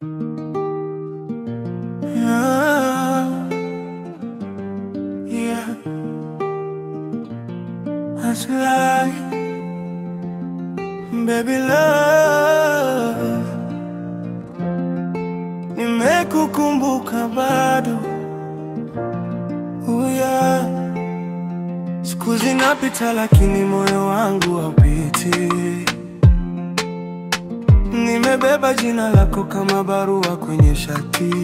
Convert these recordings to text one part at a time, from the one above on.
Yeah, yeah. That's life, baby love. Nimekukumbuka bado. Oh yeah. Siku zinapita lakini moyo wangu haupiti. Nimebeba jina lako kama barua kwenye shati.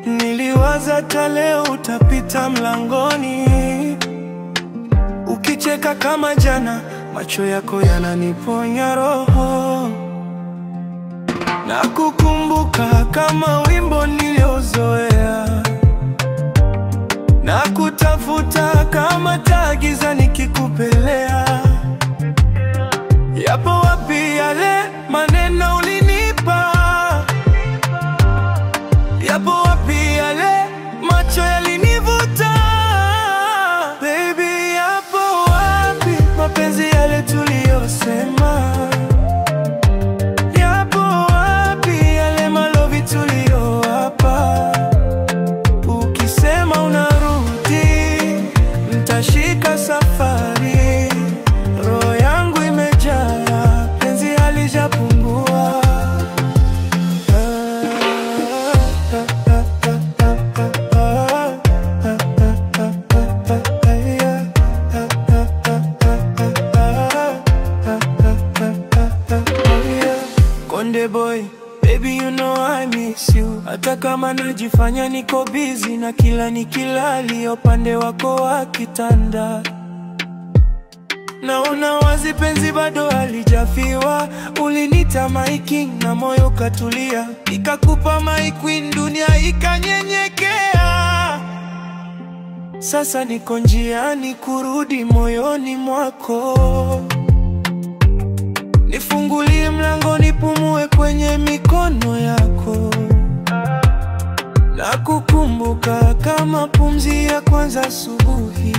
Niliwaza hata leo utapita mlangoni, ukicheka kama jana, macho yako yananiponya roho. Nakukumbuka kama wimbo niliozoea, nakutafuta kama taa giza nikikupelea. Yapo wapi yale maneno ulinipa? Yapo wapi yale macho yalinivuta? Baby, yapo wapi mapenzi yale tuliyosema? Yapo wapi yale malovi tuliyowapa? Ukisema unarudi, nitashika safari. Roho yangu imejaa, penzi halijapungua. Konde boy, baby you know I miss you. Hata kama najifanya niko busy, na kila nikilali upande wako wa kitanda, naona wazi penzi bado halijafiwa. Ulinita my king na moyo katulia, nikakupa my queen, dunia ikanyenyekea. Sasa niko njiani kurudi moyoni mwako. Nifungulie mlango nipumue kwenye mikono yako. Nakukumbuka kama pumzi ya kwanza asubuhi,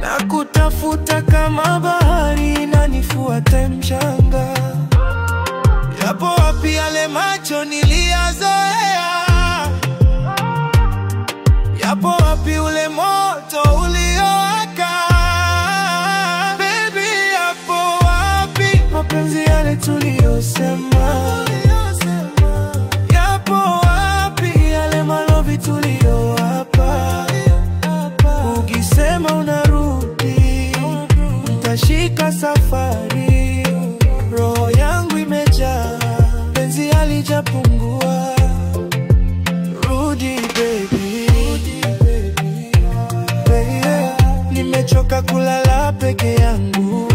nakutafuta kama bahari inanifuata mchanga. Yapo wapi yale macho niliyazoea? Yapo wapi ule moto uliowaka? Baby, yapo wapi mapenzi yale tuliyosema? Yapo wapi yale malovi tuliyowapa? Ukisema unarudi, nitashika safari. Roho yangu imejaa, penzi halijapungua. Rudi baby, baby. Nimechoka kulala peke yangu,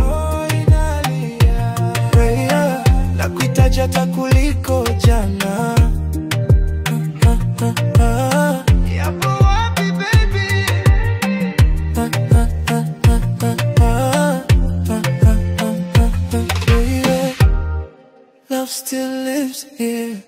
nakuhitaji hata kuliko jana. Yapo wapi baby? Baby, love still lives here.